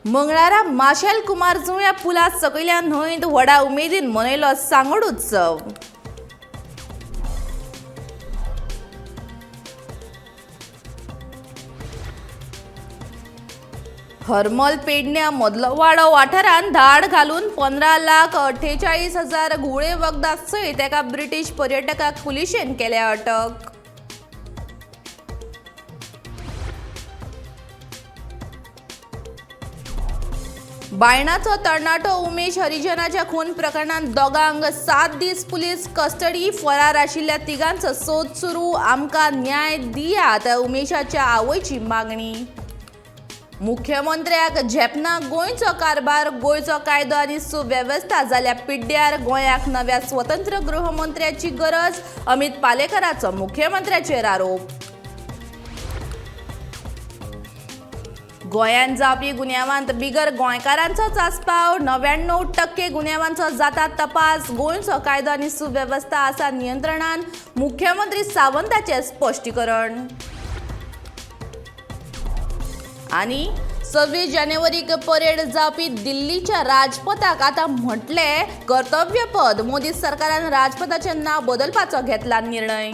मंगळारा माशेल कुमारजुंव्या पुला सकयल्या न्हंयत व्हडा उमेदीन मनयलो सांगोड उत्सव. हरमल पेडण्या मदलोवाडो वाठारांत धाड घालून 15,48,000 घुंवळे वखदां सयत एका ब्रिटीश पर्यटकाक पुलिशेन केल्या अटक. बायणाचो तरणाटो उमेश हरिजनाच्या खून प्रकरणांत दोगांक 7 दीस पुलीस कस्टडी. फरार आशिल्ल्या तिगांचो सोद सुरू. आमकां न्याय दियात, उमेशाच्या आवयची मागणी. मुख्यमंत्र्याक झेपना गोंयचो कारभार. गोंयचो कायदो आनी सुवेवस्था जाल्या पिड्ड्यार. गोंयाक नव्या स्वतंत्र गृहमंत्र्याची गरज, अमित पालेकराचो मुख्यमंत्र्याचेर आरोप. गोंयांत जावपी गुन्यांवांत बिगर गोंयकारांचोच आस्पाव. 99% गुन्यांवांचो जाता तपास. गोंयचो कायदो आनी सुवेवस्था आसा नियंत्रणान, मुख्यमंत्री सावंताचें स्पश्टीकरण. आनी 26 जानेवारीक परेड जावपी दिल्लीच्या राजपथाक आतां म्हटलें कर्तव्यपद. मोदी सरकारान राजपथाचें नांव बदलपाचो घेतला निर्णय.